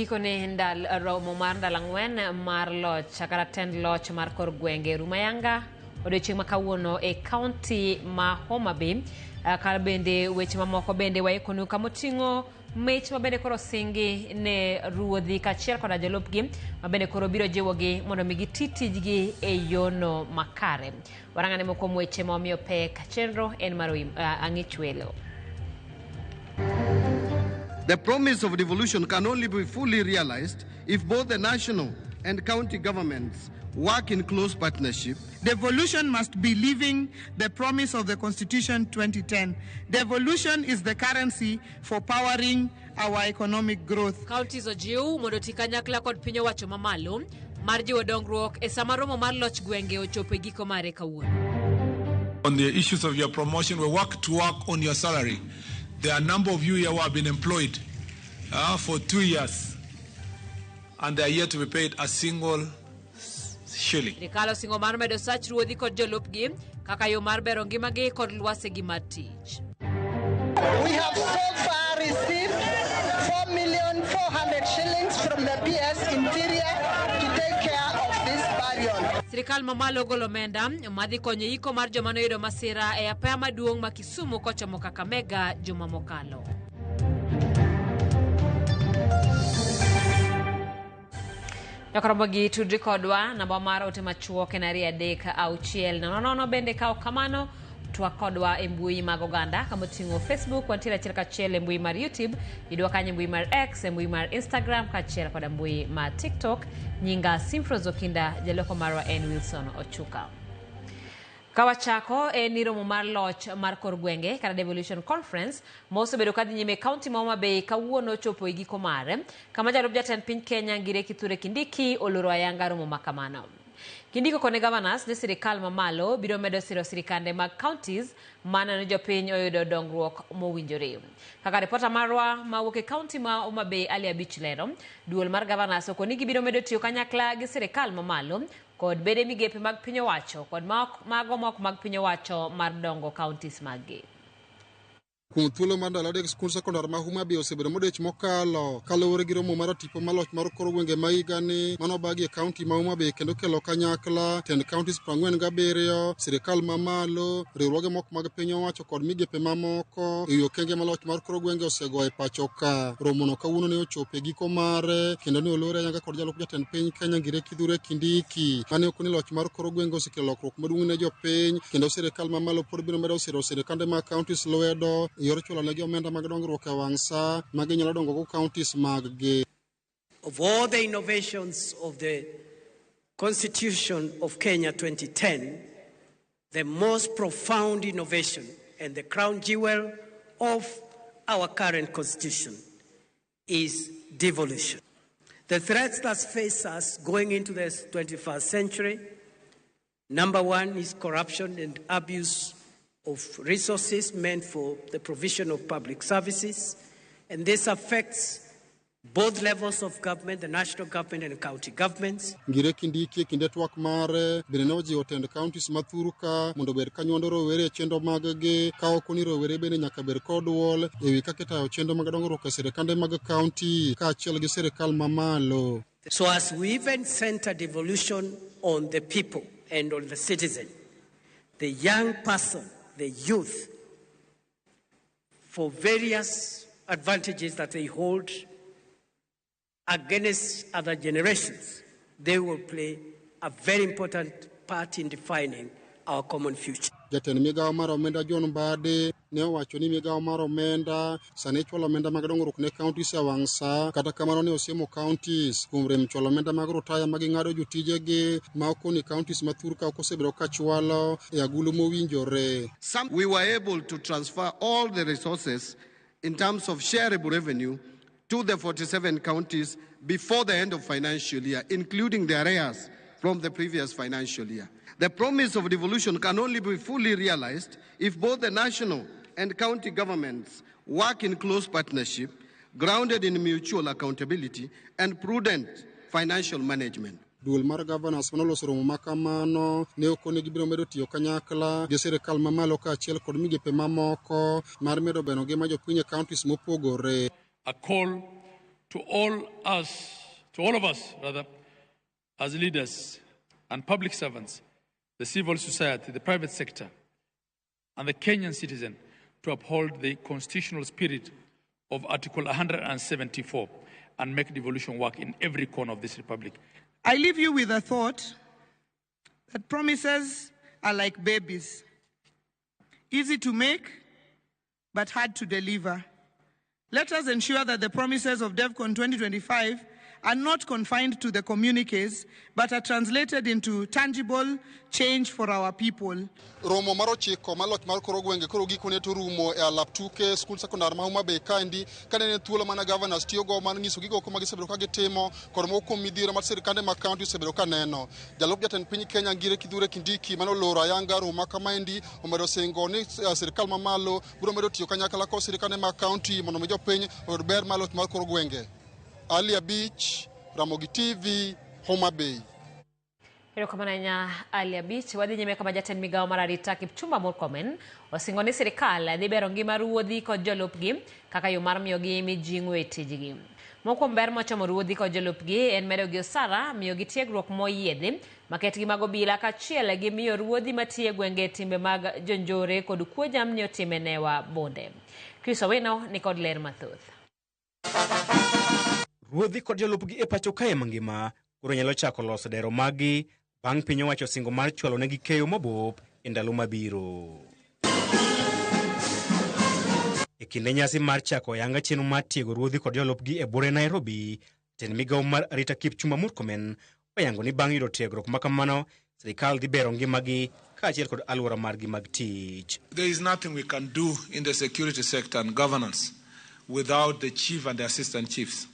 Gikone ndal romo mar ndalo 4 mar loch kata tend loch mar kor gwenge Rumayanga odiochieng' ma kawuono e kaunti ma Homa Bay. Kar bende weche mamoko bende waikonu kamoting'o mich ma bende koro singi ne ruodhi kaachiel koda jolupgi ma bende koro biro jiwogi mondo mi giti tijgi e yono makare. Warang'ane moko kuom weche ma omiyo pek chenro en mar Ang'ich Welo. The promise of devolution can only be fully realized if both the national and county governments work in close partnership. Devolution must be living the promise of the Constitution 2010. Devolution is the currency for powering our economic growth. Counties ojiw mondo oti kanyakla kod piny owacho mamalo mar jiwo dongruok e sama romo mar loch gwenge ochopo e giko mare kawuono. On the issues of your promotion, we work to work on your salary. There are a number of you here who have been employed for 2 years and they are yet to be paid a single shilling. Sirikal osingo mar medo sach ruodhi kod jolupgi kaka yo mar bero ngimagi kod lwasegi mar tich. We have so far received 4,400,000 shillings from the PS Interior to take care of this burial. Sirikal mamalo ogolo omenda madhi konyo iko mar joma noyudo masira e apaya maduong' ma Kisumu kochomo Kakamega juma mokalo. Nyakoromogi tudri kodwa namba mar ote machuok en 236 00 bende ka ok kamano twak kodwa e mbui mag oganda kamoting'o Facebook wantiere achiel kachiel e mbui mar YouTube yudwa kanyo e mbui mar X e mbui mar Instagram kaachiel koda mbui mar TikTok. Nyinga Simfros Okinda, jaloko marwa en Wilson Ochuka. Kawachako en ni romo mar loch mar kor gwenge kata Devolution Conference ma osebedo kadhi nyime e kaunti ma Homa Bay kawuono ochopo e giko mare kama jalup jatend piny Kenya Ngire Kithure Kindiki oloro ayanga romo ma kamano. Kindiki okone governors ni sirikal mamalo biro medo siro sirikande mag counties mana ni jopiny oyudo dongruok mowinjore. Kaka ripota marwa mawuok e kaunti ma Homa Bay Ali Abich lero, duol mar governors okoni gibiro medo tiyo kanyakla gi sirikal mamalo kod bede migepe mag piny owacho kod mago mok mag piny owacho mar dongo counties maggi. Kuom thuolo mar ndalo 3 skund sekondar ma Homa Bay osebedo modich mokalo kaluwore gi romo mar tipo maloch mar kor gwenge ma higani manobagi e kaunti ma Homa Bay kendo kelo kanyakla tend counties 47, sirikal mamalo, riwruoge moko mag piny owacho kod migepe mamoko e wi okenge ma loch mar kor gwenge osego e pacho ka. Romono kawuono ne ochopo e giko mare kendo ne olore ayanga kod jalup jatend piny Kenya Ngire Kithure Kindiki mane okoni loch mar kor gwenge osekelo lokruok maduong' ne jopiny kendo sirikal mamalo pod biro medo siro sirikande mag counties lwedo e yor chulo negi omenda mag dongruok e wang' sa ma ginyalo dongo go counties mag gi. Of all the innovations of the Constitution of Kenya 2010, the most profound innovation and the crown jewel of our current constitution is devolution. The threats that face us going into the 21st century, number one is corruption and abuse of resources meant for the provision of public services, and this affects both levels of government, the national government and county governments. Ngire Kindiki e kinde twak mare bende ne ojiwo tend counties ma thuru ka mondo obed ka nywando rowere e chenro mag-gi ka oko ni rowere bende nyaka bed kod duol e wi kaka itayo chenro mag dongruok e sirikande mag county kaachiel gi sirikal mamalo. So as we even center devolution on the people and on the citizen, the young person, the youth, for various advantages that they hold against other generations, they will play a very important part in defining our common future. Jatend migawo mar omenda John Mbadi ne owacho ni migawo mar omenda sani chwalo omenda mag dongruok ne counties e wang' sa, kata kamano ne osiemo counties kuom rem chwalo omenda mag rutaya ma ging'ado jotijegi ma okoni counties ma thur ka ok osebedo ka chwalo e agulu mowinjore. Some we were able to transfer all the resources in terms of shareable revenue to the 47 counties before the end of financial year, including the arrears from the previous financial year. The promise of devolution can only be fully realized if both the national and county governments work in close partnership, grounded in mutual accountability and prudent financial management. Duol mar governors manoloso romo ma kamano ne okone gibiro medo tiyo kanyakla gi sirikal mamalo kaachiel kod migepe mamoko mar medo bero ngima jopiny e counties mopogore. A call To all us, to all of us rather, as leaders and public servants, the civil society, the private sector, and the Kenyan citizen to uphold the constitutional spirit of Article 174 and make devolution work in every corner of this republic. I leave you with a thought that promises are like babies, easy to make, but hard to deliver. Let us ensure that the promises of DevCon 2025 are not confined to the communiques, but are translated into tangible change for our people. Romo mar 9 mar loch mar kor gwenge koro gikone to rumo e alap tuke skul sekondar ma Homa Bay kaendi kane en thuolo mana governors tiyogo mar nyiso gigo ma gisebedo ka gitimo kod moko kuom midhiero mar sirkande mag kaunti osebedo ka neno. Jalup jatend piny Kenya Ngire Kithure Kindiki mane oloro ayanga romo ma kamaendi omedo singo ni sirkal mamalo biro medo tiyo kanyakla kod sirkande mag kaunti mondo mi jopiny oyud ber mar loch mar kor gwenge. Ali Abich, Ramogi TV, Homa Bay. Erokamano ahinya Ali Abich. Wadhi nyime kama jatend migawo mar arita Kipchumba Murkomen osingo ni sirikal dhi bero ngima ruodhi kod jolupgi kaka yo mar miyogi mijing'o e tijgi. Moko kuom ber mochomo ruodhi kod jolupgi en medogi osara, miyogi tiegruok moyiedhi, maketgi mag obila kaachiel gi miyo ruodhi matiyo e gwenge timbe mag jonjore kod kuo jamni otime newa bonde. Chris Owino ni kod ler mathoth. Ruodhi kod jolupgi e pacho kae mangima koro nyalo chako loso dero maggi bang' piny owacho singo mar chwalo negi keyo mabup e ndalo mabiro. E kinde nyasi mar chako yanga chenro mar tiego ruodhi kod jolupgi e buore Nairobi, jatend migawo mar arita Kipchumba Murkomen oyango ni bang' yudo tiegruok makamano, sirikal dhi bero ngimagi kaachiel kod alwora margi mag tich. There is nothing we can do in the security sector and governance without the chief and the assistant chiefs.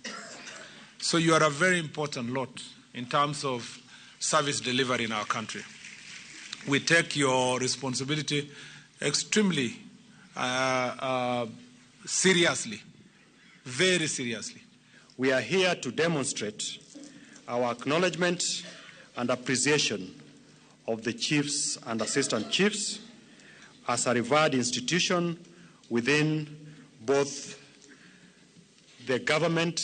So you are a very important lot in terms of service delivery in our country. We take your responsibility extremely seriously, very seriously. We are here to demonstrate our acknowledgement and appreciation of the chiefs and assistant chiefs as a revered institution within both the government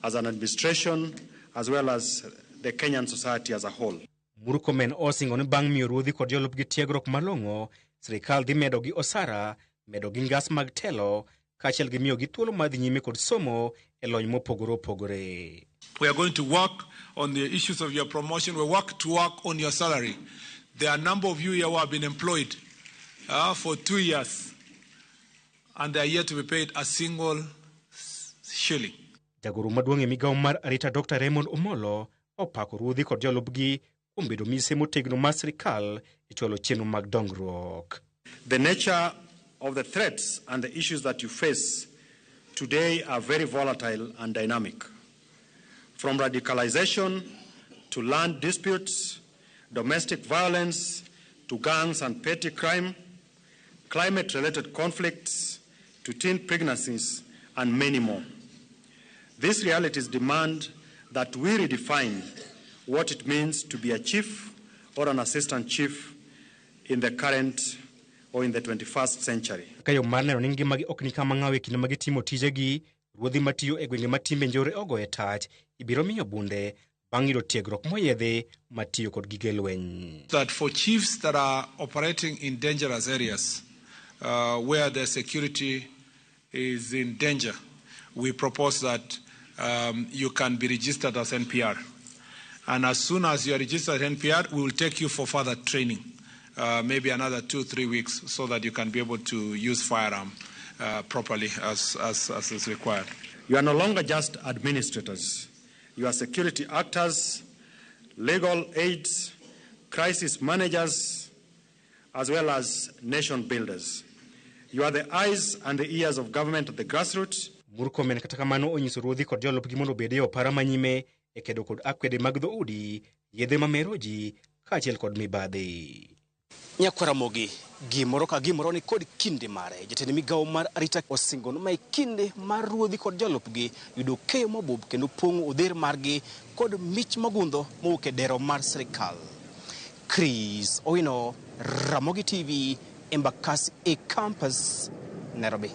as an administration as well as the Kenyan society as a whole. Murkomen osingo ni bang' miyo ruodhi kod jolupgi tiegruok malong'o, sirikal dhi medogi osara, medogi ngas mag telo, kaachiel gi miyogi thuolo mar dhi nyime kod somo e lony mopogore opogore. We are going to work on the issues of your promotion. We work to work on your salary. There are a number of you here who have been employed for 2 years and they are yet to be paid a single shilling. Jagoro maduong' e migawo mar arita Dr. Raymond Omolo opako ruodhi kod jolupgi kuom bedo mise motegno mar sirikal e chwalo chenro mag dongruok. The nature of the threats and the issues that you face today are very volatile and dynamic. From radicalization to land disputes, domestic violence to gangs and petty crime, climate-related conflicts to teen pregnancies, and many more. These realities demand that we redefine what it means to be a chief or an assistant chief in the current or in the 21st century. Ka yo mar neno ni ngimagi ok ni kama ng'aw e kinde ma gitimo tijegi, ruodhi matiyo e gwenge ma timbe njore ogoye tach ibiro miyo bunde bang' yudo tiegruok moyiedhi matiyo kod gige lweny. That for chiefs that are operating in dangerous areas where their security is in danger, we propose that you can be registered as NPR. And as soon as you are registered as NPR, we will take you for further training, maybe another 2-3 weeks, so that you can be able to use firearm properly as is required. You are no longer just administrators. You are security actors, legal aides, crisis managers, as well as nation builders. You are the eyes and the ears of government at the grassroots. Murkomen kata kamano onyiso ruodhi kod jolupgi mondo obed e opara manyime e kedo kod akwede mag dhoudi, yedhe mamero ji kaachiel kod mibadhi. Nyakwaramogi, gimoro ka gimoro ni kod kinde mare. Jatend migawo mar arita osingo ni mae kinde mar ruodhi kod jolupgi yudo keyo mabup kendo pong'o odher margi kod mich mogundho mowuok e dero mar sirikal. Chris Owino, Ramogi TV, Embakasi e Campus, Nairobi.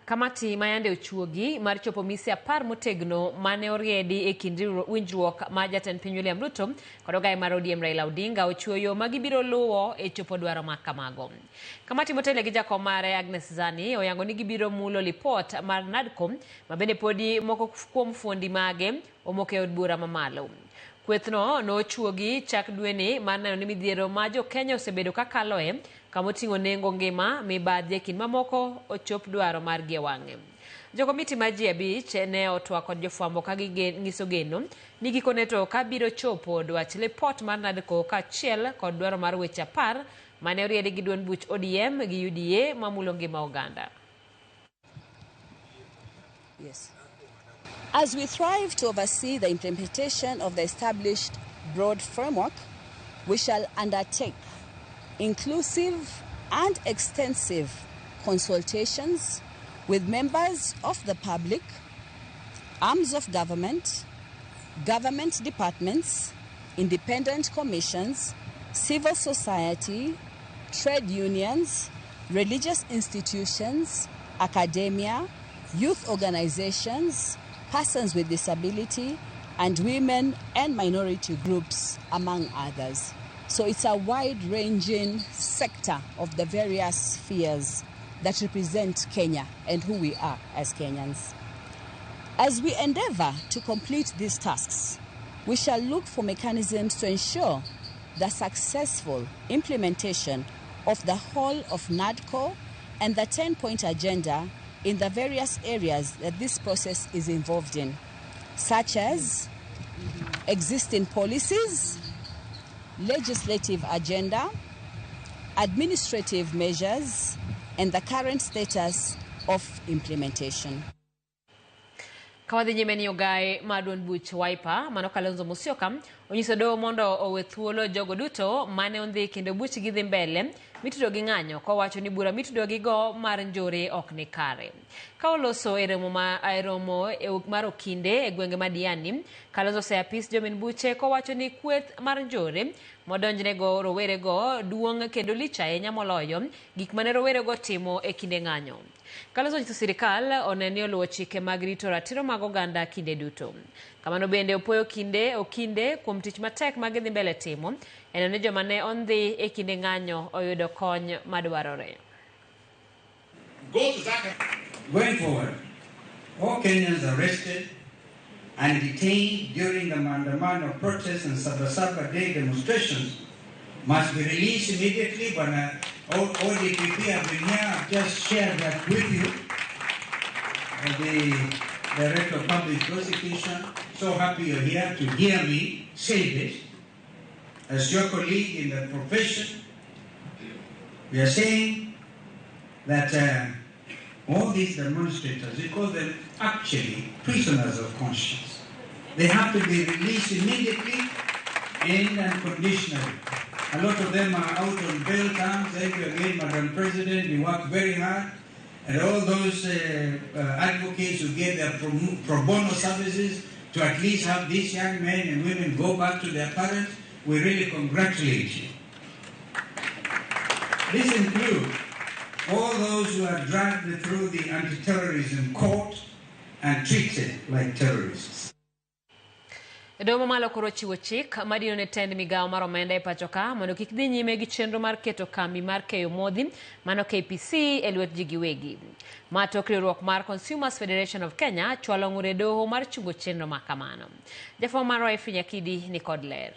Kamati ma yande ochuogi mar chopo mise 10 motegno mane oriedi e kind winjruok ma jatend piny William Ruto kod ogaye mar ODM Raila Odinga ochiwo yo ma gibiro luwo e chopo dwaro ma kamago. Kamati motelo gi jakom mare Agnes Zani oyango ni gibiro mulo lipot mar NADCO ma bende podi moko kuom fuondi mage omoko e od bura mamalo. Kwethno nochuogi chak dweni mar neno ni midhiero ma jo Kenya osebedo kakaloe kamoting'o nengo ngima mibadhi e kind mamoko ochop dwaro margi e wang'e. Jokomiti mar ji 5 ne otwak kod jofwambo ka ginyiso geno ni gikone to ka biro chopo dwach lipot mar NADCO kaachiel kod dwaro mar weche 10 mane oriedi gi duond buch ODM gi UDA mamulo ngima oganda. Yes. As we thrive to oversee the implementation of the established broad framework, we shall undertake inclusive and extensive consultations with members of the public, arms of government, government departments, independent commissions, civil society, trade unions, religious institutions, academia, youth organizations, persons with disability, and women and minority groups, among others. So it's a wide-ranging sector of the various spheres that represent Kenya and who we are as Kenyans. As we endeavor to complete these tasks, we shall look for mechanisms to ensure the successful implementation of the whole of NADCO and the 10-point agenda in the various areas that this process is involved in, such as existing policies, legislative agenda, administrative measures, and the current status of implementation. Kawadhi nyime ni ogaye mar duond buch Wiper mano Kalonzo Musyoka onyiso doho mondo owe thuolo jogo duto mane ondhi kendo buchgi dhi mbele mitudo gi ng'anyo kowacho ni bura mitudo gi go mar njore ok ni kare. Ka oloso e romo mar okinde e gwenge ma Diani, Kalonzo oseapis jomin buche kowacho ni kweth mar njore modonjnego rowerego duong' kendo lich ahinya moloyo gik mane rowerego timo e kinde ng'anyo. Kalonzo onyiso sirikal one ni oluwo chike mag rito ratiro mag oganda kinde duto. Kamano bende opoyo kinde okinde kuom tich matek ma gidhi mbele timo en ni joma ne ondhi e kinde ng'anyo oyudo kony madwarore. Going forward, all Kenyans arrested and detained during the Maandamano protests and Sabasaba Day demonstrations must be released immediately. When ODPP have been here, I've just shared that with you. The Director of Public Prosecution, so happy you're here to hear me say this. As your colleague in the profession, we are saying that all these demonstrators, we call them actually prisoners of conscience. They have to be released immediately and unconditionally. A lot of them are out on bail terms. Thank you again, Madam President. You work very hard. And all those advocates who gave their pro bono services to at least have these young men and women go back to their parents, we really congratulate you. This includes all those who are dragged through the anti-terrorism court and treated like terrorists. Doho mamalo koro chiwo chik madino ne tend migawo mar omenda e pacho ka mondo kik dhi nyime gi chenro mar keto kambi mar keyo modhi mano KPC e lwet ji giwegi. Ma tok riwruok mar Consumers Federation of Kenya chwalo ng'ur e doho mar chungo chenro ma kamano. Jafwambo marwa Effie Nyakidi ni kod ler.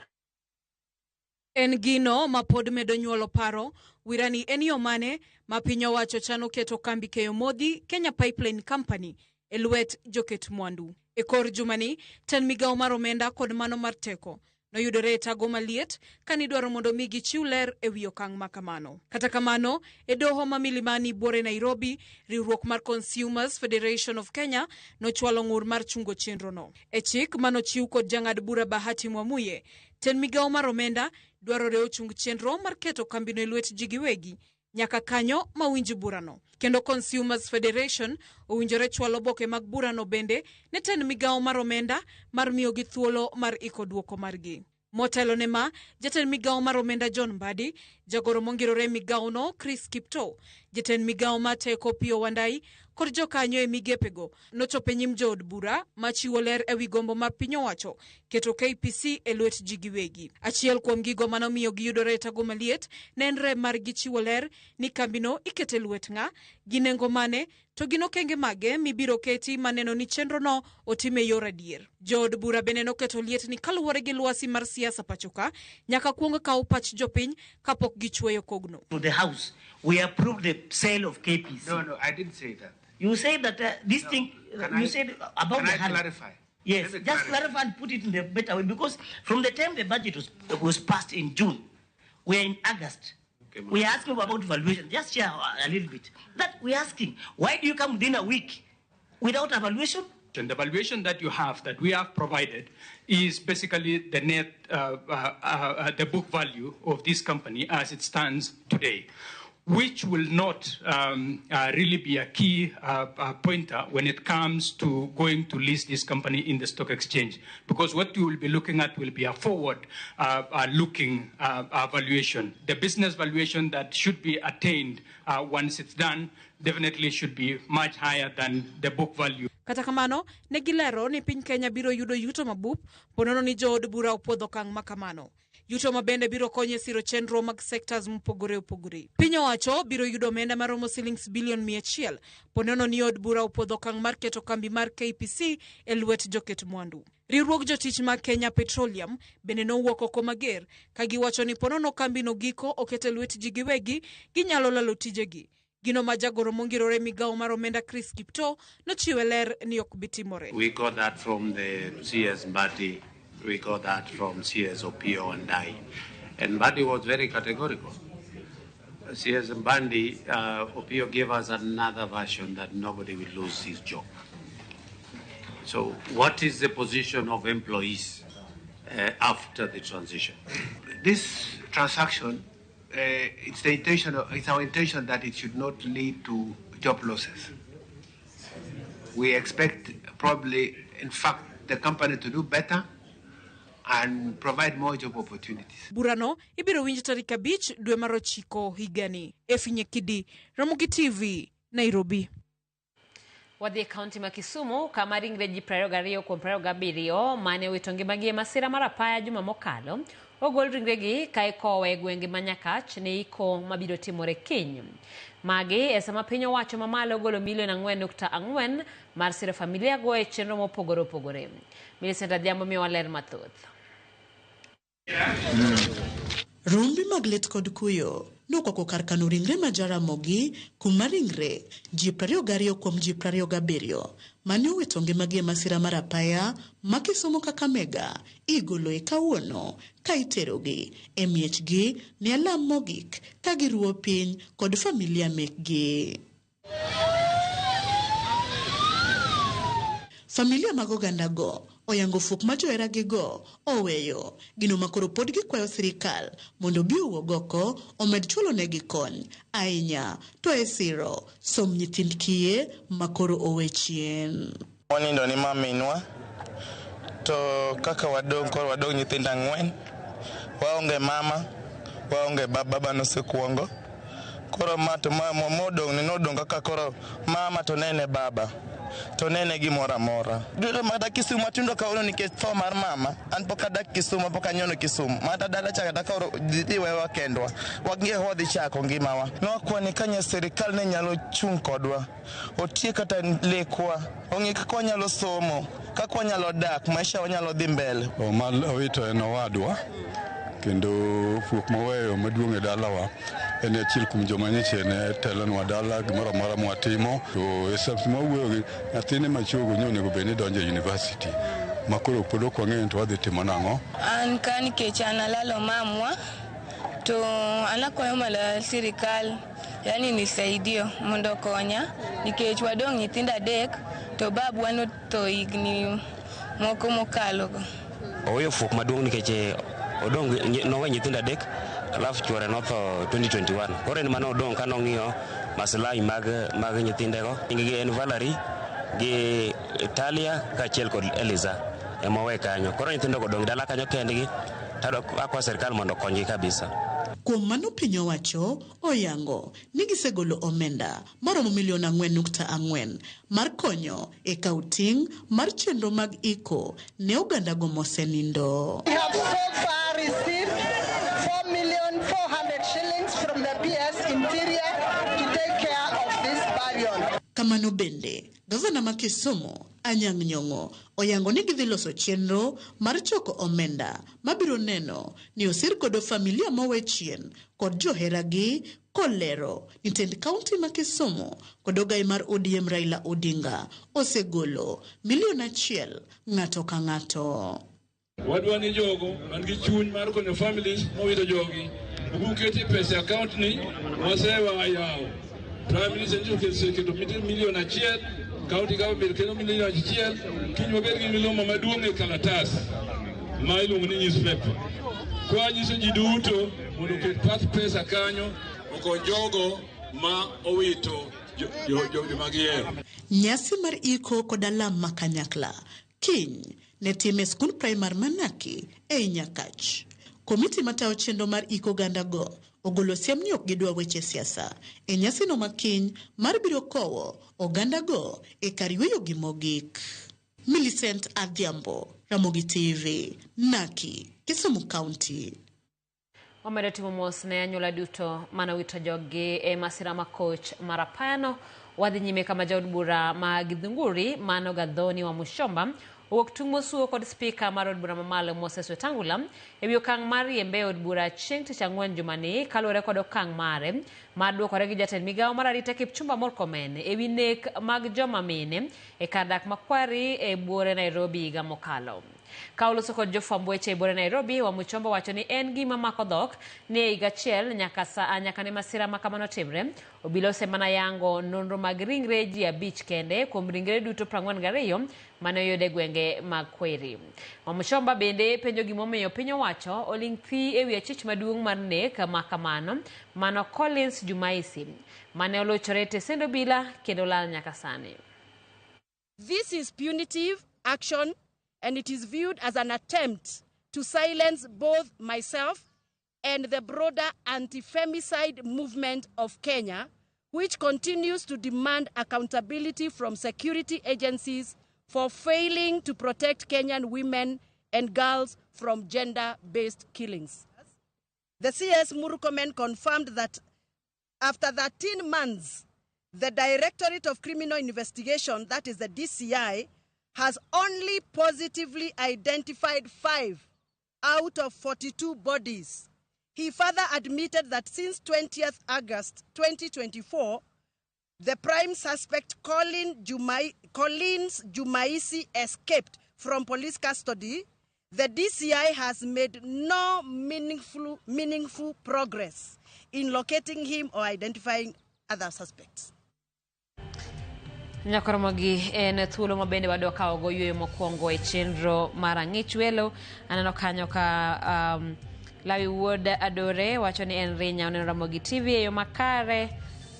En gino ma pod medo nyuolo paro wirani en yo mane ma piny owacho chano keto kambi keyo modhi Kenya Pipeline Company e lwet joket mwandu. E kor jumani, tend migawo mar omenda kod mano mar teko noyudore e tago maliet kanidwaro mondo mi gichiw ler e wi okang' ma kamano. Kata kamano, e doho ma Milimani buore Nairobi, riwruok mar Consumers Federation of Kenya nochwalo ng'ur mar chungo chenrono. E chik manochiw kod jang'ad bura Bahati Mwamuye, tend migawo mar omenda dwarore ochung chenro mar keto kambino e lwet ji giwegi nyaka kanyo mawinj burano. Kendo Consumers Federation owinjore chwalo oboke mag burano bende ne tend migawo mar omenda mar miyogi thuolo mar iko duoko margi. Motelo ne ma, jatend migawo mar omenda John Mbadi, jagoro mongirore e migawono Chris Kiptoo, jatend migawo mar teko Opiyo Wandayi kod jokanyo e migepego nochopo e nyim jood bura machiwo ler ewi gombo mar piny owacho keto KPC e lwet ji giwegi. Achiel kuom gigo manomiyo giyudore e tago maliet ne en rem margi chiwo ler ni kambino ikete e lwet ng'a, gi nengo mane, to gin okenge mage mibiro keti maneno ni chenrono otim e yor adier. Jood bura bende noketo liet ni kaluwore gi lwasi mar siasa pachoka, nyaka kuong kaw pach jopiny kapok gichweyo kogno. To the House, we approved the sale of KPC. No, I didn't say that. You said that this No. thing, Can you I- said about can the I hand. clarify? Yes, Let me just clarify. clarify and put it in a better way, because from the time the budget was passed in June, we are in August. Okay, ma'am. We are asking about valuation. Just share a little bit. That we are asking, why do you come within a week without evaluation? The valuation that you have, that we have provided, is basically the net, the book value of this company as it stands today, which will not really be a key pointer when it comes to going to list this company in the stock exchange, because what you will be looking at will be a forward-looking valuation. The business valuation that should be attained once it's done definitely should be much higher than the book value. Kata kamano, ne gilero ni piny Kenya biro yudo yuto mabup ponono ni jood bura opuodho okang' ma kamano. Yuto ma bende biro konyo e siro chenro mag sectors mopogore opogore. Piny owacho biro yudo omenda maromo silings bilion 100 ponono ni od bura opuodho okang' mar keto kambi mar KPC e lwet joket mwandu. Riwruog jotich mag Kenya Petroleum bende nowuok oko mager ka giwacho ni ponono kambino giko oket e lwet ji giwegi ginyalo lalo tijegi. Gino ma jagoro mongirore migawo mar omenda Chris Kiptoo nochiwe ler ni ok bi timore. We got that from the CS Mbadi, we got that from CS Opiyo and I. And Mbadi was very categorical. CS Mbadi, Opiyo gave us another version that nobody will lose his job. So what is the position of employees after the transition? This transaction, it's our intention that it should not lead to job losses. We expect probably, in fact, the company to do better and provide more job opportunities. Burano ibiro winj tarik 5 dwe mar 9 higani. Efi Nyekidi, Ramogi TV, Nairobi. Wadhi e kaunti ma Kisumu kama ringre ji 22 kuom 27 mane owito ngimagi e masira mar apaya juma mokalo ogol ringregi ka ikowe e gwenge ma Nyakach ne iko mabiro timore kiny. Magi e sama piny owacho mamalo ogolo milion 4.4 mar siro familia go e chenro mopogore opogore. Millicent Adhiambo miyowa ler mathoth. Rumbi mag lit kod kuyo nokwako kar kano ringre ma Jaramogi kuma ringre ji 22 kuom ji 27 mane owito ngimagi e masira mar apaya ma Kisumu Kakamega igolo e kawuono ka iterogi e miechgi ne alam mogik ka giruwo piny kod familia mekgi. Familia mag ogandago oyango fuok ma joheragigo oweyo gino ma koro pod gikwayo sirikal mondo obi owuog oko omed chulo negi kony ahinya to e siro som nyithind kiye ma koro owe chien. Wanindo ni maminwa to kaka wadong' koro wadong' nyithindo 4, waonge mama, waonge baba nosekuongo. Koro ma to modong' ni nodong' kaka koro mama to nene baba to nene gimoro amora. Duto makata Kisumu atindo kawuono nikech tho mar mama, an pok adak Kisumu, pok anyono Kisumu. Mata dala cha kata koro dhi wewa kendwa. Wang'e wadhi chako ngimawa. Nwakwani ka nya sirikal ne nyalo chung' kodwa. Otiek kata lekwa, ong'e kaka wanyalo somo, kaka wanyalo dak, maisha wanyalo dhi mbele. Mal owito en owadwa kendo fuok maweyo maduong' e dalawa en achiel kuom joma nyocha ne telonwa dala gimoro amora mwatimo to e sama wawuoyo gi nyathine machogo nyo onego bed ni donjo e university ma koro pod ok wang'eyo to wadhi timo nang'o. An ka nikech an alalo mamwa to an akwayo mana sirikal yani nisaidie mondo okonya nikech wadong' nyithindo 3 to babwa notho higni moko mokalo go. Oweyo fuok maduong' nikech odong' nowe nyithindo 3 alafu chuore notho 2021. Koro en mane odong' ka nong'iyo maslahi mag nyithindego. Nying-gi en Valerie gi Talia kaachiel kod Eliza ema owe kanyo. Koro nyithindogo odong' dala kanyo kendgi, to akwa sirikal mondo okonygi kabisa. Kuom mano piny owacho oyango ni gisegolo omenda maromo milion 4.4 mar konyo e kawo ting' mar chenro mag iko ne ogandago mosenindo. We have so far received 4,400,000 shillings from the PS Interior to take care of this burial. Kamano bende, gavana ma Kisumu Anyang' Nyong'o oyango ni gidhi loso chenro mar choko omenda mabiro neno ni osir godo familia mowe chien kod joheragi kolero ni tend kaunti ma Kisumu kod ogai mar ODM Raila Odinga osegolo milion 1 ng'ato ka ng'ato. Wadwa ni jogo man gi chuny mar konyo families mowito jogi ukete pesa e account ni wasewa yawo. Prime Minister nyiso oketo milion 1, county government kelo milion 1, kiny wabed gi miloma maduong' e kalatas ma iluongo ni newspaper. Kwa nyiso ji duto mondo oket path pesa kanyo okony jogo ma owito joma gihero. Nyasi mar iko kod alam ma kanyakla kiny ne tim e skund primar Manaki ei Nyakach. Komiti matayo chenro mar iko ogandago ogolo siem ni ok gidwa weche siasa e nyasino ma kiny mar biro kowo ogandago e kar yueyogi mogik. Millicent Adhiambo, Ramogi TV, Naki, Kisumu County. Wamedo timo mos ne anyuola duto manowito joggi e masira ma koch mar apayano. Wadhi nyime kama jaod bura ma Githunguri mano Gathoni wa Mushomba owuok tung' mosuo kod spika mar od bura mamalo Moses Wetangula ewi okang' mar riembe e od bura chieng' tich ang'wen jumani kaluwore kod okang' mare mar duokore gi jatend migawo mar arita Kipchumba Murkomen ewi nek mag joma mine e kar dak Makwari e buore Nairobi higa mokalo. Ka oloso kod jofwamb weche e buore Nairobi, Wamuchomba wacho ni en gima mako dhok ni e higa achiel nyaka ne masira ma kamano timre, obila osemana yango nonro mag ringre ji 5 kende kuom ringre duto 42 mane oyud e gwenge mag Kweri. Wamuchomba bende penjo gimomiyo piny owacho oling' thi ewi achich maduong' mar nek ma kamano mano Collins Jumaisi mane olochore e tesend obila kendo lal nyaka sani. This is punitive action and it is viewed as an attempt to silence both myself and the broader anti-femicide movement of Kenya, which continues to demand accountability from security agencies for failing to protect Kenyan women and girls from gender-based killings. The CS Murkomen confirmed that after 13 months, the Directorate of Criminal Investigation, that is the DCI, has only positively identified 5 out of 42 bodies. He further admitted that since 20th August 2024, the prime suspect Collins Jumaisi escaped from police custody. The DCI has made no meaningful progress in locating him or identifying other suspects. Nyakoromogi en thuolo ma bende wadwa kawogo yueyo mokwongo e chenro mar ang'ich welo. Aneno kanyo ka Lawi Wuod Adore wacho ni en Rinya oneno Ramogi TV e yo makare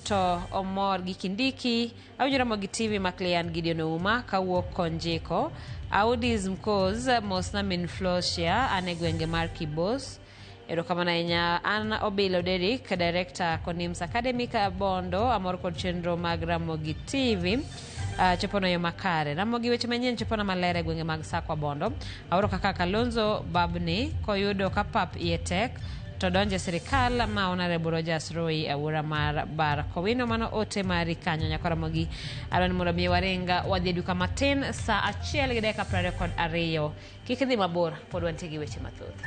to omor gi Kindiki. Awinjo Ramogi TV Maclean Gideon Ouma kawuok Konjiko. Audis Mkoz mosna min Flosia an e gwenge mar Kibos. Erokamano ahinya. An Obilo Derrick, Director Konims Academy Bondo, amor kod chenro mag Ramogi TV. Chopono yo makare. Ramogi weche manyien chopona maler e gwenge mag Sakwa Bondo. Aoro kaka Kalonzo Babni koyudo ka pap iye tek to donje sirikal ma Honorable Rogers Roy awuora mar Bar Kowino. Mano ote mari kanyo nyako Ramogi. Adwa ni mondo mi waringa wadhi e duka matin saa 1:22. Kik idhi mabor, pod wantie gi weche mathoth.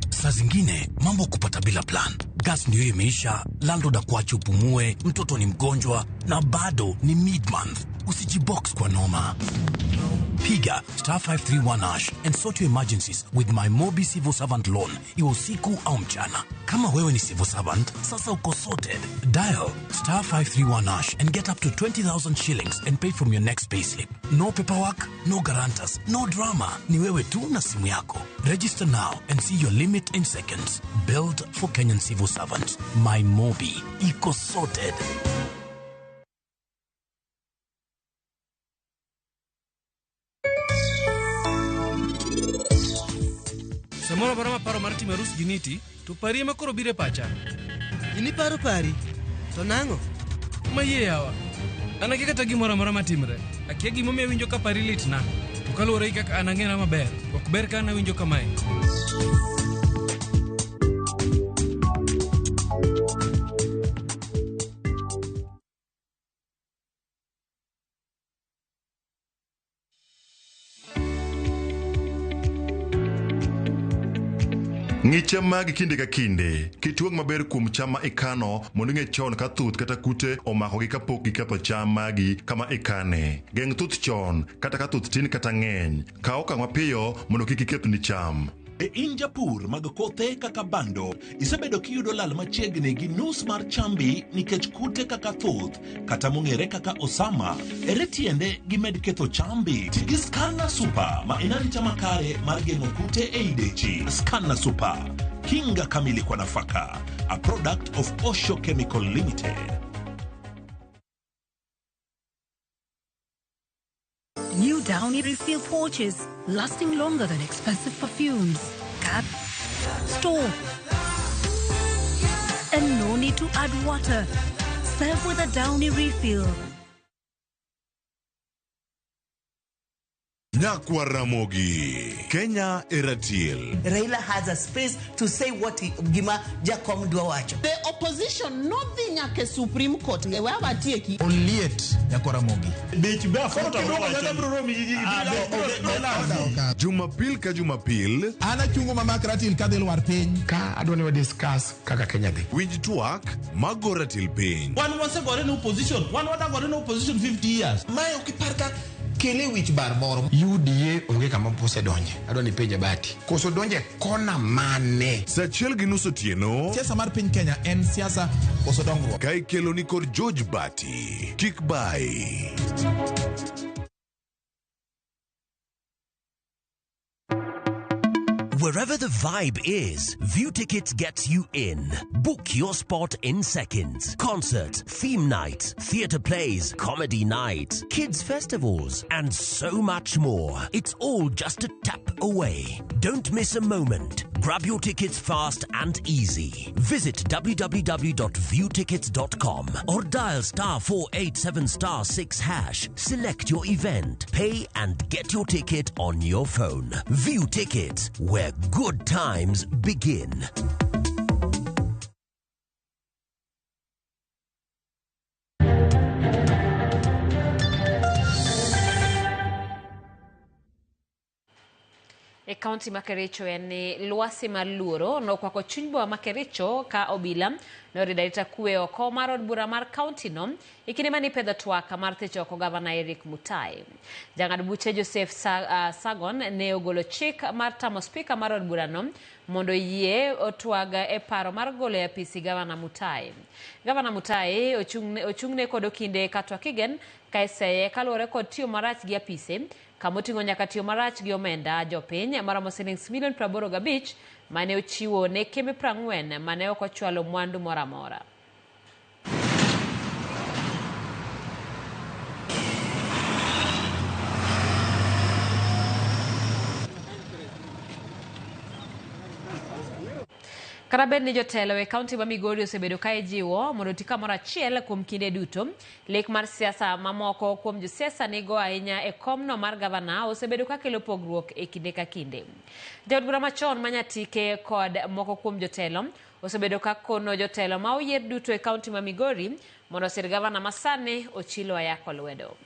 Saa zingine mambo kupata bila plan. Gas ndio imeisha, landlord akuache upumue, mtoto ni mgonjwa na bado ni mid-month. Usijibox kwa noma. Piga *531# and sort your emergencies with my Mobi Civil Servant Loan. Iwe usiku au mchana. Kama wewe ni civil servant, sasa uko sorted. Dial *531# and get up to 20,000 shillings and pay from your next payslip. No paperwork, no guarantors, no drama. Ni wewe tu na simu yako. Register now and see your limit in seconds. Build for Kenyan civil servants. My Mobi. Iko sorted. Samoro amora ma paro mar timo arus gi Niti, to pari ema koro biro e pacha. In iparo pari? To nang'o? Mayie yawa. An akia kata gimoro amora matimre. Akia gimomiyo awinjo ka pari litna. To kaluwore gi kaka an ang'era maber, ok ber ka an awinjo kamae. Ng'i cham magi kinde ka kinde. Ket wang' maber kuom cham ma ikano mondo ing'e chon ka thuth kata kute omakogi kapok giketho cham magi kama ikane. Geng' thuth chon kata ka thuth tin kata ng'eny. Kaw okang' mapiyo mondo kik ikethni cham. Be in japur mag kothe kaka bando, isebedo kiyudo lal machiegni gi nus mar chambi nikech kute kaka thuth kata mong'ere kaka osama. Ere tiende gimed ketho chambi? Ti gi Scanna Super ma en arita makare mar geng'o kute ei dechi. Scanna Super, kinga kamili kwa nafaka, a product of Osho Chemical Limited. New Downy refill pouches, lasting longer than expensive perfumes. Cap, store, and no need to add water. Serve with a Downy refill. Nyakwar Ramogi, Kenya e ratil. Raila has a space to say what he, gima Jakom dwa wacho. The opposition nodhi nyaka e Supreme Court e we awatieki. Oliet nyakwar Ramogi. Jumapil ka Jumapil. An achungo mamak ratil kadhi lwar piny. Ka adwa ni wa discuss kaka Kenya dhi. Winj twak mago ratil piny. Wan wasegore ne opposition. Wan wadagore ne opposition 50 years. Mae ok ipar ka kele wich bar moro. UDA onge kama osedonje. Adwa ni penje Bati. Koso donje kona mane? Saa 1:30 otieno. Siasa mar piny Kenya en siasa koso dongruok. Ka ikelo ni kod George Bati. Kik bai. Wherever the vibe is, View Tickets gets you in. Book your spot in seconds. Concert, theme night, theatre plays, comedy night, kids festivals, and so much more. It's all just a tap away. Don't miss a moment. Grab your tickets fast and easy. Visit www.viewtickets.com or dial *487*6#. Select your event, pay and get your ticket on your phone. View Tickets, where good times begin. E kaunti ma Kericho en ni lwasi mar luoro nokwako chuny boma ma Kericho ka obila norido arita kwe oko mar od bura mar kaunti no e kinde mane ipedho twak mar thicho oko gavana Eric Mutai. Jang'ad buche Joseph Sagon ne ogolo chik mar tamo spika mar od burano mondo yie otwag e paro mar golo e apisi gavana Mutai. Gavana Mutai ochung'ne kod okinde Katwa Kigen ka iseye kaluwore kod tiyo marach gi apise kamoting'o nyaka tiyo marach gi omenda jopiny maromo siling milion 85 mane ochiwo ne kembe 40 mane ok ochwalo mwandu moro amora. Kata bed ni jotelo e kaunti ma Migori osebedo ka ijiwo mondo oti kamoro achiel kuom kinde duto, lek mar siasa mamoko kuom josiasa nigo ahinya e komno mar gavana osebedo ka kelo pogruok e kinde ka kinde. Jaod bura machon ma Nyatike kod moko kuom jotelo osebedo ka kono jotelo ma oyier duto e kaunti ma Migori mondo osir gavana masani Ochilo Ayako lwedo.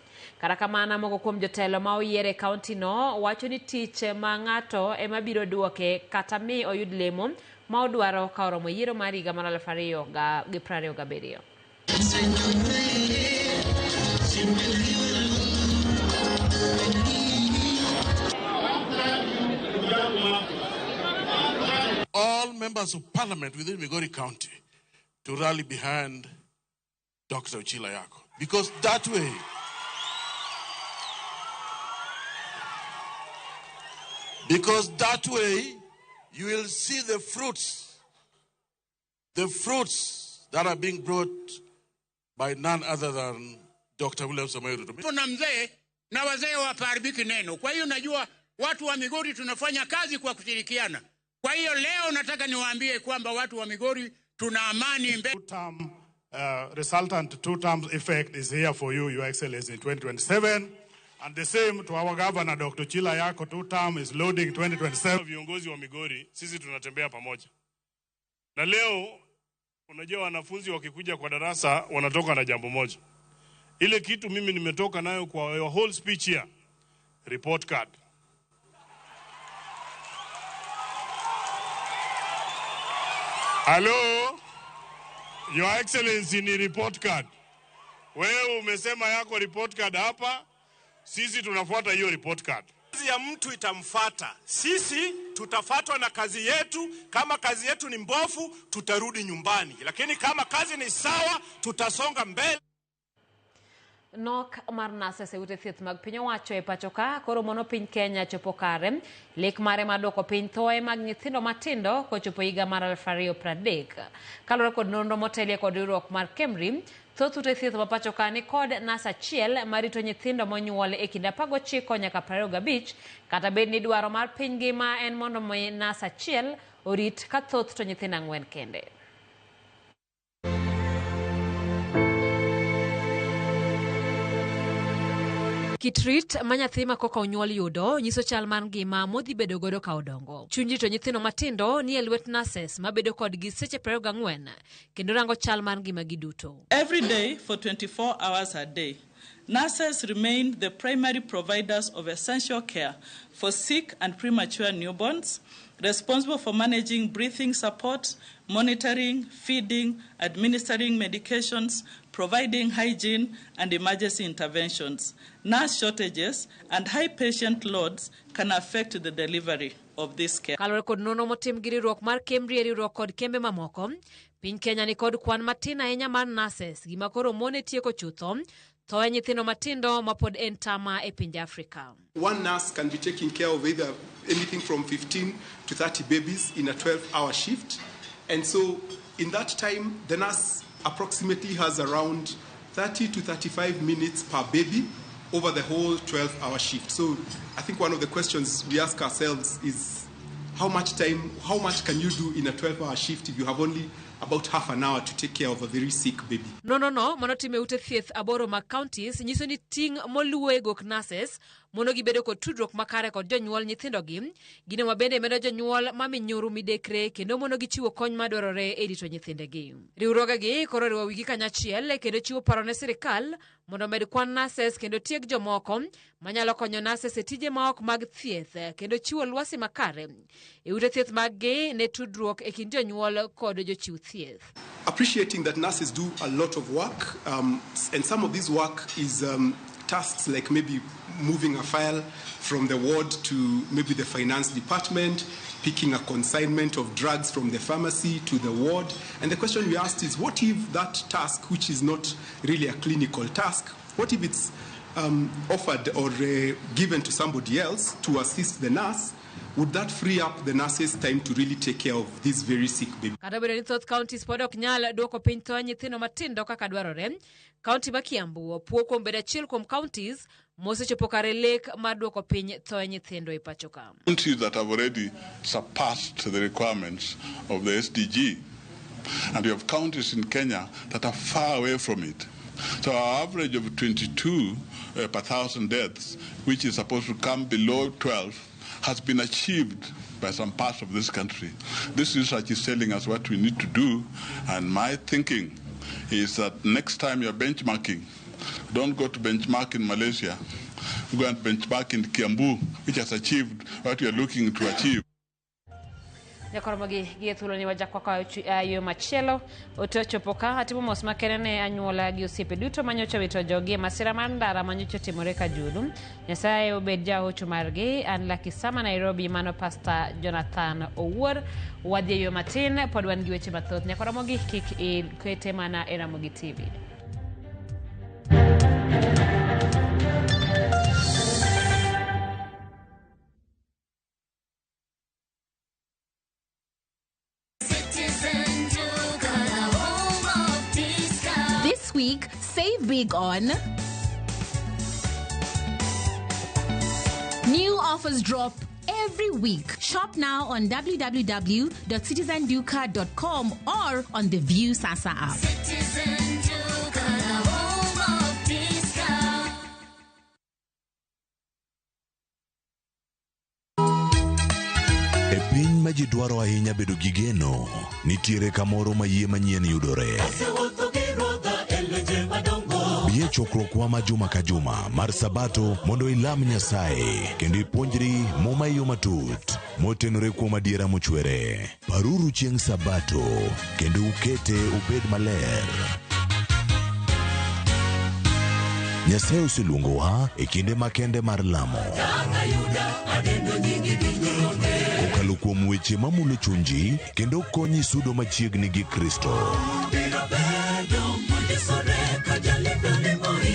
Kata kamano, moko kuom jotelo ma oyier e kaunti no wacho ni tich ma ng'ato ema biro duoke kata mi oyud lemo ma odwaro ka oromo yiero mar higa mar 2027. All members of parliament within Migori County to rally behind Dr. Ochilo Ayako, because that way you will see the fruits that are being brought by none other than Dr. William Samoei Ruto. Tuna mzee na wazee wapaharibiki neno. Kwa hiyo najua watu wa Migori tunafanya kazi kwa kushirikiana. Kwa hiyo leo nataka niwaambie kwamba watu wa Migori tuna amani mbele. Term, resultant two terms effect is here for you, Your Excellency, in 2027. And the same to our governor, Dr. Chila Yako, two term is loading 2027. Viongozi wa Migori, sisi tunatembea pamoja. Na leo, unajua wanafunzi wakikuja kwa darasa, wanatoka na jambo moja. Ile kitu mimi nimetoka nayo kwa your whole speech here, report card. Hello? Your Excellency, ni report card. Wewe umesema yako report card hapa, sisi tunafuata hiyo report card. Kazi ya mtu itamfata. Sisi tutafatwa na kazi yetu. Kama kazi yetu ni mbovu, tutarudi nyumbani. Lakini kama kazi ni sawa, tutasonga mbele. Nok mar nurses e ute thieth mag piny owacho e pacho ka koro mono piny Kenya chopo kare lek mare mar duoko piny thoe mag nyithindo matindo kochopo higa mar 2030. Kaluwore kod nonro motelie kod riwruok mar KEMRI, thoth ute thieth ma pacho ka ni kod nas achiel marito nyithindo monyuol e kind 19 nyaka 25, kata bed ni dwaro mar piny ngima en mondo mi nas achiel orit ka thoth to nyithindo 4 kende. Kit rit ma nyathi ma koka onyuol yudo nyiso chal mar ngima modhi bedo godo ka odongo. Chuny rito nyithindo matindo ni e lwet nurses mabedo kodgi seche 24 kendo rango chal mar ngimagi duto. Every day for 24 hours a day, nurses remain the primary providers of essential care for sick and premature newborns, responsible for managing breathing support, monitoring, feeding, administering medications, providing hygiene and emergency interventions. Nurse shortages and high patient loads can affect the delivery of this care. Kaluwore kod nonro motim gi riwruok mar KEMRI e riwruok kod kembe mamoko, piny Kenya ni kod kwan matin ahinya mar nurses, gima koro mone tieko chutho thoe nyithindo matindo mapod en tama e pinje Afrika. One nurse can be taking care of either anything from 15 to 30 babies in a 12-hour shift. And so in that time, the nurse approximately has around 30 to 35 minutes per baby over the whole 12-hour shift. So I think one of the questions we ask ourselves is how much time, how much can you do in a 12-hour shift if you have only about half an hour to take care of a very sick baby? Nonro no manotim e ute thieth 8 mag counties nyiso ni ting' moluwo e gok nurses mono gibedo kod tudruok makare kod jonyuol nyithindogi, gino ma bende medo jonyuol ma minyuru midekre kendo mono gichiwo kony madwarore e rito nyithindegi. Riwruogegi koro oriwo wigi kanyachiel kendo chiwo paro ne sirikal mondo omed kwan nurses kendo tieg jomoko manyalo konyo nurses e tije maok mag thieth kendo chiwo lwasi makare e ute thieth maggi ne tudruok e kind jonyuol kod jochiw thieth. Appreciating that nurses do a lot of work, and some of this work is tasks like maybe moving a file from the ward to maybe the finance department, picking a consignment of drugs from the pharmacy to the ward. And the question we asked is, what if that task, which is not really a clinical task, what if it's offered or given to somebody else to assist the nurse? Would that free up the nurses' time to really take care of this very sick baby? Kata obedo ni thoth counties pod ok nyal duoko piny tho nyithindo matindo kaka dwarore, kaunti ma Kiambu opuo kuom bedo achiel kuom counties mosechopo kare lek mar duoko piny tho nyithindo e pacho ka. Counties that have already surpassed the requirements of the SDG, and we have counties in Kenya that are far away from it. So our average of 22 per thousand deaths, which is supposed to come below 12, has been achieved by some parts of this country. This research is telling us what we need to do, and my thinking is that next time you're benchmarking, don't go to benchmark in Malaysia, go and benchmark in Kiambu, which has achieved what we are looking to achieve. Jakoromogi gi e thuolo ni wachak wakawo yo machielo ote ochopo ka atimo mos makende ne anyuola gi osiepe duto manyocha wito jogi e masira mar ndara manyocha otimore Kajulu. Nyasaye obed jahocho margi. An Lucky Sama, Nairobi. Mano Pastor Jonathan Owuor. Wadhi e yo matin, pod wan gi weche mathoth. Nyakoromogi kik ikete mana e Ramogi TV. This week, save big on new offers drop every week. Shop now on www.citizenduka.com or on the Viusasa app. Citizen Duka, the home of discount. E piny ma ji dwaro ahinya bedo gi geno, nitiere kamoro ma yie manyien yudore. Bi e chokruokwa ma juma ka juma mar Sabato mondo ilam Nyasaye kendo ipuonjri Muma e yo matut motenore kuom adiera mochwere. Paruru chieng' Sabato kendo ukete obed maler. Nyasaye oseluongowa e kinde makende mar lamo. Kokalo kuom weche mamulo chunji kendo konyi sudo machiegni gi Kristo.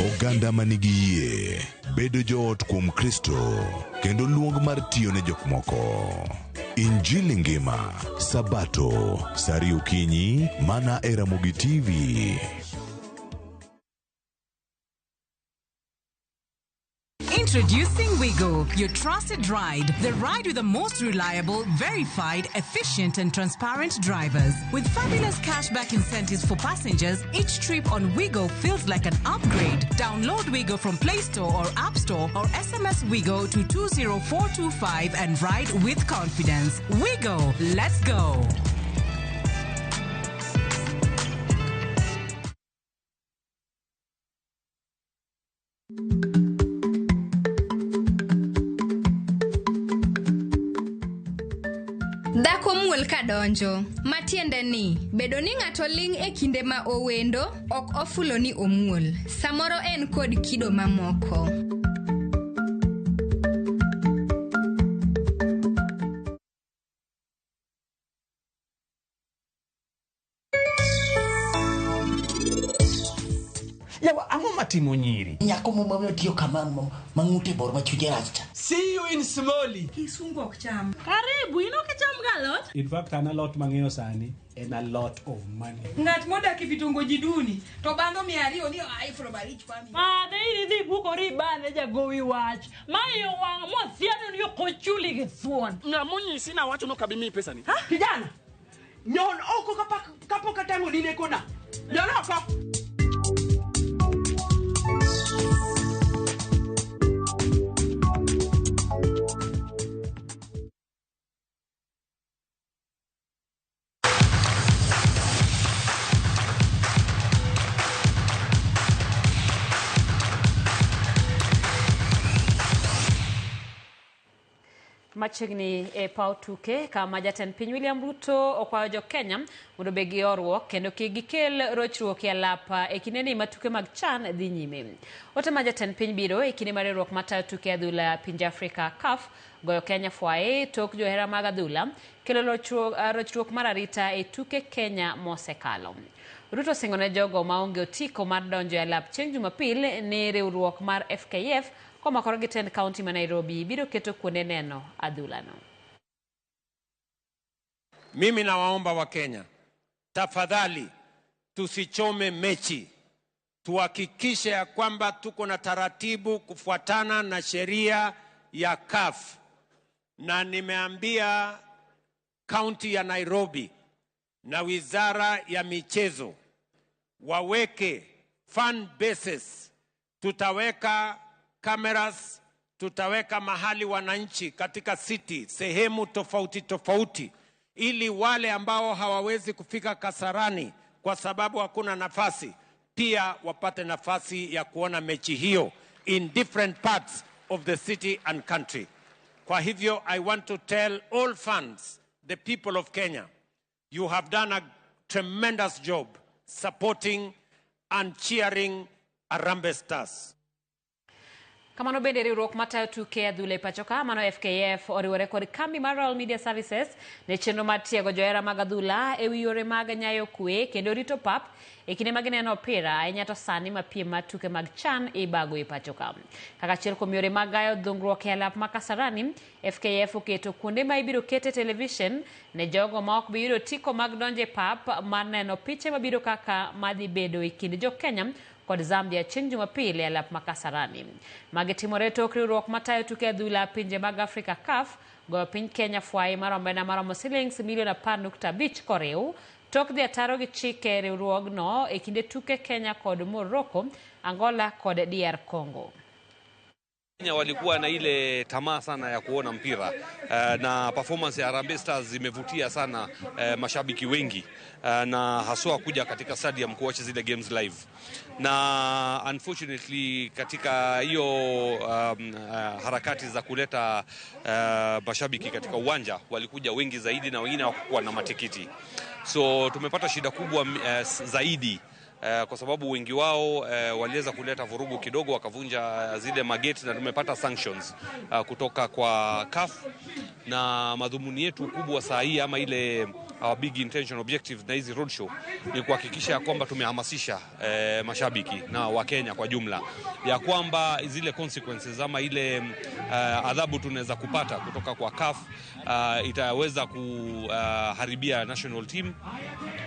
Oganda ma nigi yie bedo joot kuom Kristo kendo luong mar tiyo ne jok moko. Injili ngima Sabato saa ariyo okinyi mana e Ramogi TV. Introducing Wigo, your trusted ride. The ride with the most reliable, verified, efficient, and transparent drivers. With fabulous cashback incentives for passengers, each trip on Wigo feels like an upgrade. Download Wigo from Play Store or App Store or SMS Wigo to 20425 and ride with confidence. Wigo, let's go. Dhako muol kadonjo, matiende ni bedo ni ng'ato ling' e kinde ma owendo ok ofulo ni omuol. Samoro en kod kido mamoko. Yawa, ang'o matimo nyiri? Nyako moma tiyo kamano ma ng'ute bor ma chunye rach cha. See you in Smoli. Kisungu ok cham. Karibu, in ok icham ga alot? In fact, an alot mang'eyo sani en a lot of money. Ng'at modak e vitongoji duni to bando 200 ni ai from a rich family. Madhe in idhi bukori ibane jagowi wach. Ma iye owang' mothiano ni ok ochuli gi thuon. Ng'ama onyisi nawacho nok abi miyi pesani. Kijana, nyon oko kapok atang'o ni nekona. Nyon oko. Machiegni e paw tuke kama jatend piny William Ruto okwayo jo Kenya mondo obed gi horuok kendo kik gikel rochruok e alap e kindeni ma tuke mag CHAN dhi nyime. Ote ma jatend piny biro e kinde mar riwruok matayo tuke adhula pinje Afrika CAF goyo Kenya fwaye tok johera mag adhula kelo rochruok mar arita e tuke Kenya mosekalo. Ruto osingo ne jogo maonge otiko mar donjo e alap chieng' Jumapil ni riwruok mar FKF komakore gi tend kaunti ma Nairobi biro keto kuonde neno adhulano. Mimi nawaomba wa Kenya, tafadhali tusichome mechi, tuhakikishe ya kwamba tuko na taratibu kufuatana na sheria ya CAF. Na nimeambia kaunti ya Nairobi na wizara ya michezo waweke fan bases, tutaweka cameras, tutaweka mahali wananchi katika city, sehemu tofauti tofauti, ili wale ambao hawawezi kufika Kasarani kwa sababu hakuna nafasi, pia wapate nafasi ya kuona mechi hiyo in different parts of the city and country. Kwa hivyo, I want to tell all fans, the people of Kenya, you have done a tremendous job supporting and cheering Harambee Stars. Kamano bende riwruok matayo tuke adhula e pacho ka mano FKF oriwore kod kambi mar Royal Media Services ne chenro mar tiego johera mag adhula e wi yore mag nyayo kwe kendo rito pap e kinde ma gineno opira ahinya to sani ma piem mar tuke mag CHAN ibago e pacho ka. Kaka achiel kuom yore mag gayo dhungruok e alap ma Kasarani, FKF oketo kuonde ma ibiro kete television ne jogo ma ok bi yudo otiko mag donjo e pap mar neno piche mabiro kaka madhi bedo e kind jo Kenya kod Zambia chieng' Jumapil e alap ma Kasarani. Magi timore tok riwruok matayo tuke adhula pinje mag Afrika CAF goyo piny Kenya fwai mar omenda maromo silings milion 10.5 koriw tok dhi ataro gi chike riwruogno e kinde tuke Kenya kod Morocco, Angola kod DR Congo. Kenya walikuwa na ile tamaa sana ya kuona mpira na performance ya Harambee Stars imevutia sana mashabiki wengi na haswa kuja katika stadium kuwatch zile games live, na unfortunately katika hiyo harakati za kuleta mashabiki katika uwanja walikuja wengi zaidi na wengine hawakuwa na matikiti, so tumepata shida kubwa zaidi kwa sababu wengi wao waliweza kuleta vurugu kidogo, wakavunja zile mageti na tumepata sanctions kutoka kwa CAF. Na madhumuni yetu kubwa saa hii ama ile our big intention objective na hizi roadshow ni kuhakikisha ya kwamba tumehamasisha mashabiki na Wakenya kwa jumla ya kwamba zile consequences ama ile adhabu tunaweza kupata kutoka kwa CAF itaweza kuharibia national team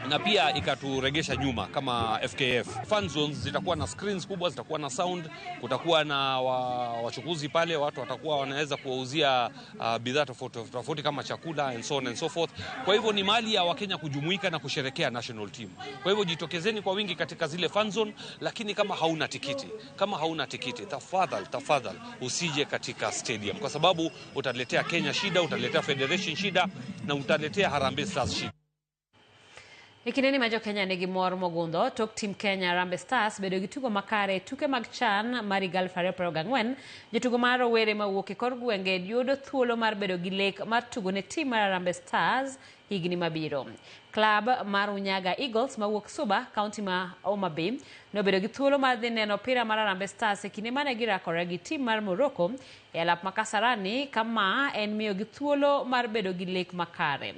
na pia ikaturegesha nyuma kama FKF. Fan zones zitakuwa na screens kubwa, zitakuwa na sound, kutakuwa na wachukuzi pale, watu watakuwa wanaweza kuwauzia bidhaa tofauti tofauti kama chakula and so on and so forth. Kwa hivyo ni mali ya Wakenya kujumuika na kusherekea national team. Kwa hivyo jitokezeni kwa wingi katika zile fan zone, lakini kama hauna tikiti, tafadhali usije katika stadium, kwa sababu utaletea Kenya shida, utaletea federation shida na utaletea Harambee Stars shida. E kindeni ma jo Kenya nigi mor mogundho tok tim Kenya Harambee Stars bedo gi tugo makare tuke mag CHAN mar higa 2024, jotugo mar rowere mawuok e kor gwenge yudo thuolo mar bedo gi lek mar tugo ne tim mar Harambee Stars higni mabiro. Klab mar Unyaga Eagles mawuok Suba, kaunti ma Homa Bay, nobedo gi thuolo mar dhi neno opira mar Harambee Stars e kinde mane girakore gi tim mar Morocco e alap ma Kasarani, kama en miyo gi thuolo mar bedo gi lek makare.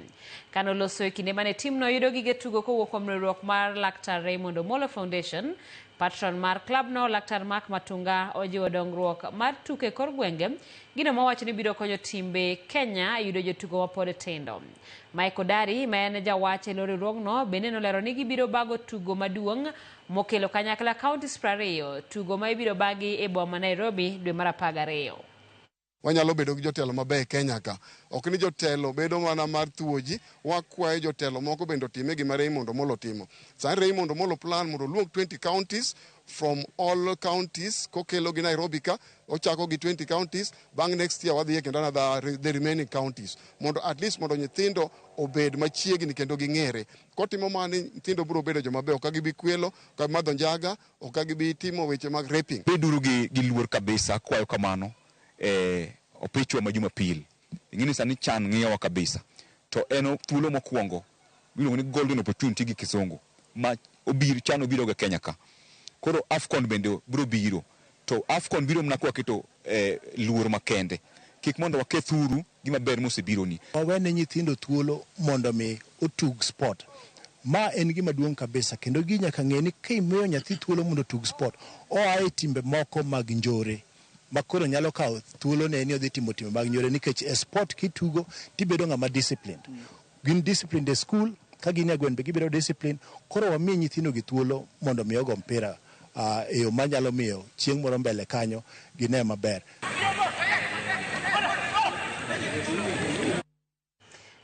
Kanoloso e kinde mane timno yudo gige tugo kowuok kuom riwruok mar Laktar Raymond Omolo Foundation, patron mar klabno Laktar Mark Matunga ojiwo dongruok mar tuke kor gwenge, gino mowacho ni biro konyo timbe Kenya yudo jotugo mapod tindo. Mike Odari ma en jawach e lo riwruogno bende nolero ni gibiro bago tugo maduong' mokelo kanyakla counties 20, tugo ma ibiro bagi e boma Nairobi dwe mar 12. Wanyalo bedo gi jotelo maber e Kenya ka. Ok ni jotelo bedo mana mar thuo ji, wakwayo jotelo moko bende otime gima Raymond Omolo timo. Sani Raymond Omolo plan mondo oluong 20 counties from all counties kokelo gi Nairobi ka, ochako gi 20 counties, bang' next year wadhi e kendo another the remaining counties. Mondo at least mondo nyithindo obed machiegni kendo ging'ere. Kotimo mani, nyithindo biro bedo joma beyo, ok gibi kwelo, ok gibi madho njaga, ok gibi timo weche mag raping. Beduru gi luor kabisa, akwayo kamano. Opichwa ma Jumapil. Ing'eni sani CHAN ng'iyowa kabisa. To en thuolo mokwongo miluongo ni golden opportunity gi kisungu ma obiro CHAN obiro ga Kenya ka. Koro AFCON bende biro biro. To AFCON biro mana kwaketo luor makende. Kik mondo waketh uru gima ber mosebironi. Wawene nyithindo thuolo mondo mi otug sport. Ma en gima duong' kabisa kendo gi nyaka ng'e ni kimiyo nyathi thuolo mondo otug sport, oa e timbe moko mag njore ma koro nyalo kawo thuolo ne ni odhi timo timbe mag njore, nikech e sport kitugo tibedo ng'ama disciplined. Gin disciplined e school, ka gin e gweng' be gibedo disciplined. Koro wamiyo nyithindo gi thuolo mondo mi ogo mpira e yo manyalo miyo chieng' moro mbele kanyo gine maber.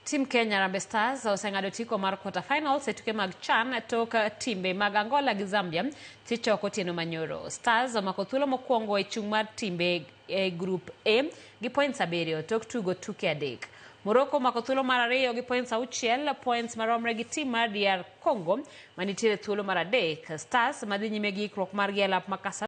Tim Kenya Harambee Stars oseng'ado otiko mar quarter finals e tuke mag CHAN tok timbe mag Angola gi Zambia tichoko otieno manyoro. Stars omako thuolo mokwongo e chung' mar timbe e Group A gi points 7 tok tugo tuke 3. Morocco omako thuolo mar 2 gi points 6, points maromre gi tim mar DR Congo manitiere thuolo mar 3. Stars madhi nyime gi ikruok margi e alap ma Kasarani.